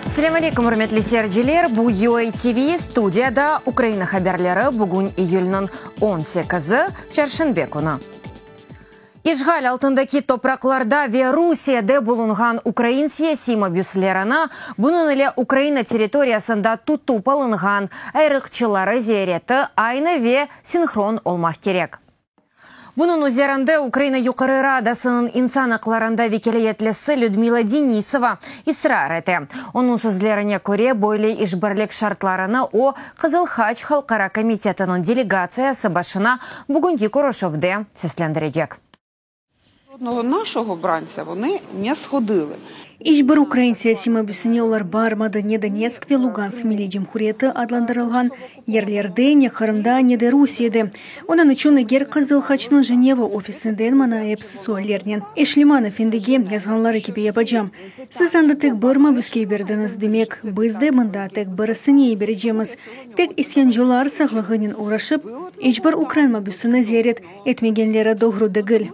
Selâm aleyküm, ürmetli seyirciler! Bu UA TV, studiyada Ukraina haberleri, bugün iyülniñ 18-i, çarşenbe künü. İşğal altındaki topraqlarda ve Rusiyede bulunğan ukrain siyasiy mabüslerini, bunıñ ile Ukraina territoriyasında tutıp alınğan ayırıqçıları ziyareti aynı ve sinhron olmaq kerek. Bunıñ üzerinde Ukraina Yuqarı Radasınıñ insan aqlarında vekâletlisi Lüdmila Denisova israr ete. Onıñ sözlerine köre, böyle işbirlik şartlarını o, Qızıl Haç Halqara komitetiniñ delegatsiyası başına bugünki körüşüvde seslendirecek. İç bir ukrain siyasiy mabüsine olar barmadı, ne Donetsk ve Lugansk Milliy Cumhuriyeti adlandırılğan yerlerde, ne Qırımda, ne de Rusiyede. Onıñ içün, eger Qızıl Haçnıñ Jeneva ofisinden maña episi suallernen Eşliman efendige yazğanları kibi yapacam, Siz anda tek bir mabüske yiberdiñiz, demek, biz de mında tek birisine yiberecemiz. Tek isyancılar sağlığınen oğraşıp, iç bir ukrain mabüsini ziyaret etmegenleri doğru degil.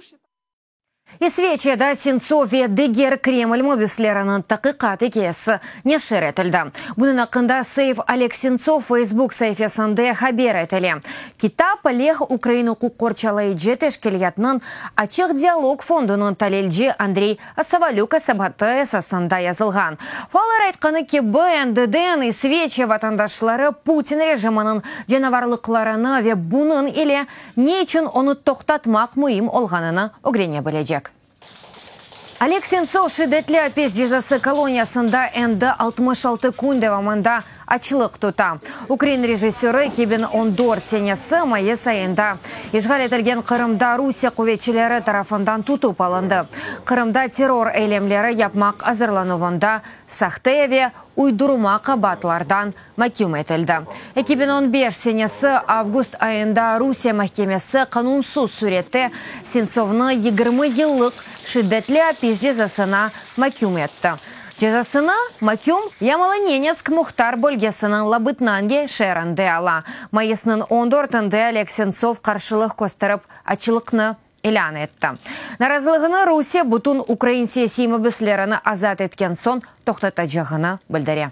İsveçiyada Sentsov ve diger Kreml mabüsleriniñ taqiqat ikâyesi neşir etildi. Bunıñ aqqında Save Oleg Sentsov Facebook saifesinde haber etile. Kitap Leh ukrain uquq qorçalayıcı teşkilâtınıñ Açıq dialog fondunıñ talilci Andrey Savalük esabatı esasında yazılğan. Faaller aytqanı kibi, endiden İsveçiya vatandaşları Putin rejiminiñ canavarlıqlarını ve bunıñ ile ne içün onı toqtatmaq müim olğanını ögrene bilecek. Oleg Sentsov şiddetli apis cezası koloniyasında endi 66 kün devamında açlıq tuta. Ukrain rejissörı 2014 senesi mayıs ayında işğal etilgen Qırımda Rusiye quvetçileri tarafından tutıp alındı. Qırımda terror eylemleri yapmaq azırlanuvında sahte ve uydurma qabaatlardan maküm etildi. 2015 senesi avgust ayında Rusiye mahkemesi qanunsız sürette Sentsovnı 20 yıllıq şiddetli apis cezasına maküm etti. Cezasını maküm Yamalo-Nenetsk muhtar bölgesiniñ Labıtnangi şeerinde ala. Mayısnıñ on dörtünde Oleg Sentsov qarşılıq kösterip, açlıqnı ilân etti. Narazılığını Rusiye bütün ukrain siyasiy mabüslerini azat etken soñ toqtatacağını bildire.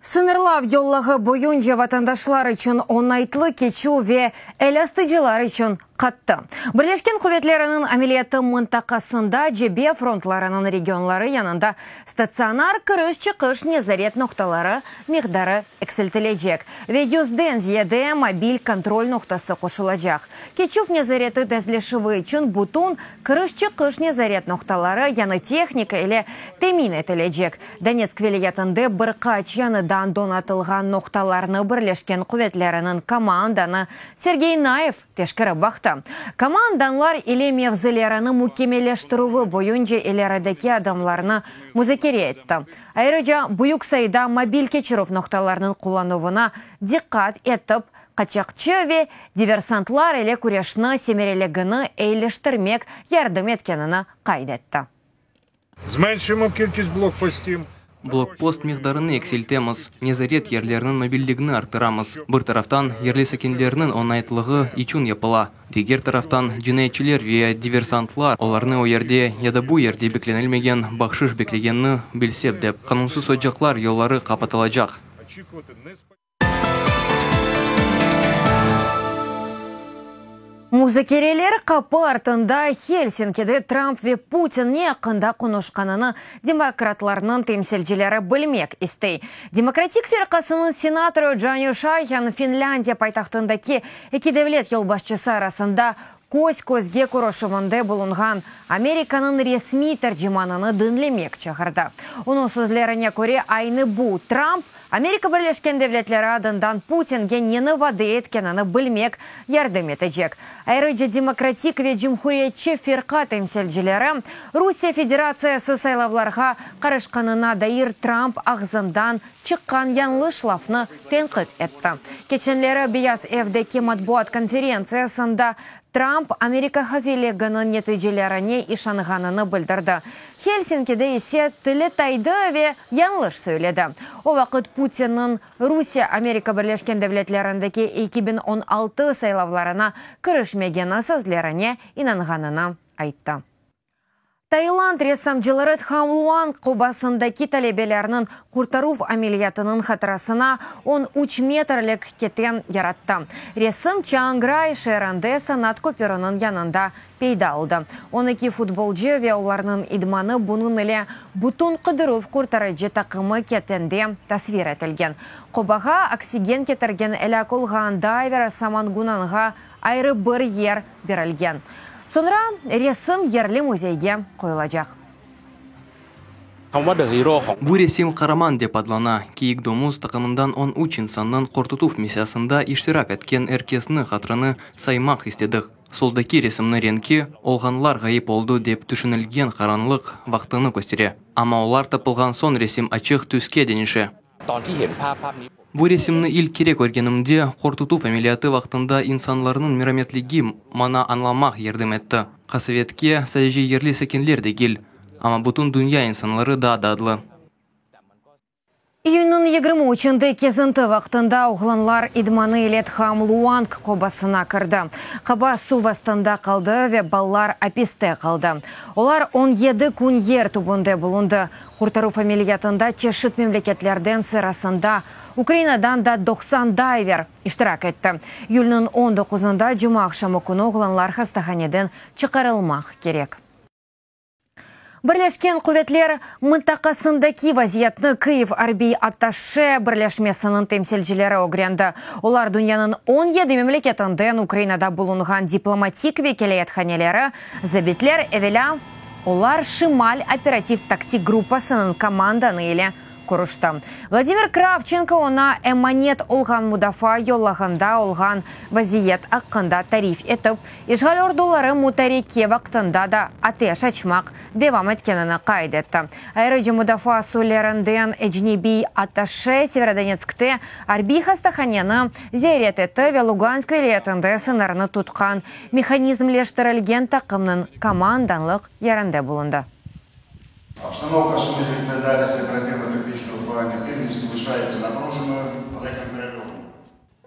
Sıñırlav yollağı boyunca vatandaşlar içün oñaytlı keçüv ve elastıcılar içün qattı. Birleşken Quvetleriniñ ameliyatı mıntaqasında cebe frontlarınıñ regionları yanında statsionar kiriş-çıqış nezaret noqtaları miqdarı eksiltilecek ve yüzden ziyade mobil kontrol noqtası qoşulacaq. Keçüv nezareti tezleşüvi içün bütün kiriş-çıqış nezaret noqtaları yañı tehnika ile temin etilecek. Donetsk vilâyetinde bir qaç yañıdan donatılğan noqtalarnı Birleşken Quvetleriniñ komandanı Sergey Nayev teşkerip baqtı. Komandanlar ile mevzilerini mükemmelleştirüvi boyunca ilerideki adımlarnı muzakere etti. Ayrıca, büyük sayıda mobil keçirüv noqtalarınıñ qullanuvına diqqat etip, qaçaqçı ve diversantlar ile küreşni semereligini eyileştirmek yardım etkenini qayd etti. Zmenşuyemo kilkist blokpostiv. Blokpost miqdarını eksiltemiz, nezaret yerleriniñ mobilligini arttıramız. Bir taraftan, yerli sakinlerniñ oñaytlığı içün yapıla, diger taraftan, cinayetçiler ve diversantlar olarnı o yerde ya da bu yerde beklenilmegen bahşış beklegenini bilsep dep, qanunsız ocaqlar yolları qapatılacaq. Muzakereler qapı artında Helsinkide Tramp ve Putin ne aqqında qonuşqanını demokratlarnıñ temsilcileri bilmek istey. Demokratik firqasınıñ senatorı Janyu Şahin Finlândiya paytahtındaki eki devlet yolbaşçısı arasında köz-közge körüşüvinde bulunğan Amerikanıñ resmiy tercimanını diñlemek çağırdı. Onıñ sözlerine köre, aynı bu Tramp Amerika Birleşken Devletleri adından Putinge neni vade etkenini bilmek yardım etecek. Ayrıca Demokratik ve Cumhuriyetçi firqa temsilcileri Rusiye Federatsiyası saylavlarğa qarışqanına dair Tramp ağzından çıqqan yañlış lafnı tenqit etti. Keçenleri Beyaz Evdeki matbuat konferentsiyasında Tramp Amerika hafiyeliginiñ neticelerine işanğanını bildirdi, Helsinkide ise tili taydı ve yañlış söyledi. O vaqıt Putinniñ Rusiye Amerika Birleşken Devletlerindeki 2016 saylavlarına kirişmegeni sözlerine inanğanını ayttı. Tailand ressamcıları Tham Luang qobasındaki talebelerniñ qurtaruv ameliyatınıñ hatırasına 13 metrlik keten yarattı. Resim Çiang Rai şeerinde sanat köpüriniñ yanında peyda oldı. 12 futbolcı ve olarnıñ idmanı, bunıñ ile bütün qıdıruv-qurtarıcı taqımı ketende tasvir etilgen. Qobağa oksigen ketirgen elâk olğan dayver Saman Gunanğa ayrı bir yer berilgen. Soñra resim yerli müzeyge qoyulacaq. Bu resim Qaraman dep adlana. Kiyik domuz taqımından 13 insannıñ qortutuv missiyasında iştirak etken er kesniñ hatırını saymaq istedik. Soldaki resimniñ renki, olğanlar ğayıp oldı dep tüşünilgen qaranlıq vaqtını köstere. Amma olar tapılğan soñ resim açıq tüske deñişe. Bu resimni ilk kere körgenimde, qortutuv ameliyatı vaqtında insanlarnıñ merametligi maña añlamaq yardım etti. Qasevetke sadece yerli sakinler degil, amma bütün dünya insanları da dadlı. İyünniñ 23-inde kezinti vaqtında oğlanlar idmanı ile Tham Luang qobasına kirdi. Qoba suv astında qaldı ve balalar apiste qaldı. Olar 17 kün yer tübünde bulundı. Qurtaruv ameliyatında çeşit memleketlerden sırasında Ukrainadan da 90 dayver iştirak etti. İyülniñ 19-ında cumaaqşamı künü oğlanlar hastahaneden çıqarılmaq kerek. Birleşken Quvetler mıntaqasındaki vaziyetni Kyiv arbiy attaşe birleşmesiniñ temsilcileri ögrendi. Olar dünyanıñ 17 memleketinden Ukrainada bulunğan diplomatik vekâliyethaneleri, zabitler, evelâ, olar Şimal operativ-taktik gruppasınıñ komandanı ile körüşti. Vladimir Kravçenko oña emanet olğan mudafaa yollağında olğan vaziyet aqqında tarif etip, işğal orduları mutareke vaqtında da ateş açmaq devam etkenini qayd etti. Ayrıca mudafaa suallerinden ecnebiy attaşe Severodonetskte arbiy hastahaneni ziyaret etti ve Lugansk vilâyetinde sıñırnı tutqan mehanizmleştirilgen taqımnıñ komandanlıq yerinde bulundı. Obstanovka в смысле відповідальності оперативно-тактичного угрупування «Північ» залишається напруженою, але контрольованою.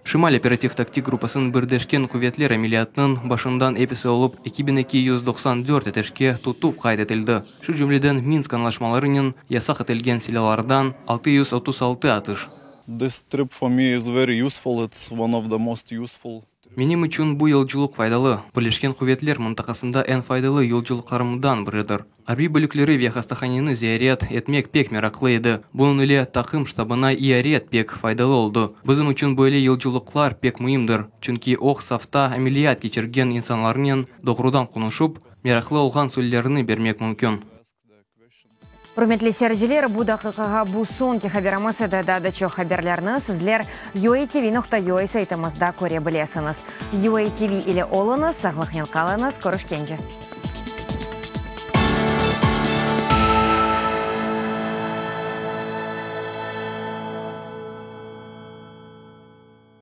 Şimal operativ-taktik gruppasınıñ Birleşken quvetler ameliyatınıñ başından episi olıp 2294 ateşke tutuv qayd etildi, şu cümleden Minsk añlaşmalarınen yasaq etilgen silâlardan 636 atış. This trip for me is very useful, it's one of the most useful. Menim içün bu yolculıq faydalı, Birleşken Quvetler mıntaqasında eñ faydalı yolculıqlarımdan biridir. Arbiy bölükleri ve hastahaneni ziyaret etmek pek meraqlı edi. Bunıñ ile taqım ştabına iyaret pek faydalı oldı. Bizim içün böyle yolculıqlar pek müimdir, çünki ög safta ameliyat keçirgen insanlarnen doğrudan qonuşıp, meraqlı olğan suallerni bermek mümkün. Ürmetli seyirciler, bu daqiqağa bu soñki haberimiz edi. Daa da çoq haberlerni sizler uatv.ua saytımızda köre bilesiñiz. UATV ile oluñız, sağlıqnen qalıñız, körüşkence!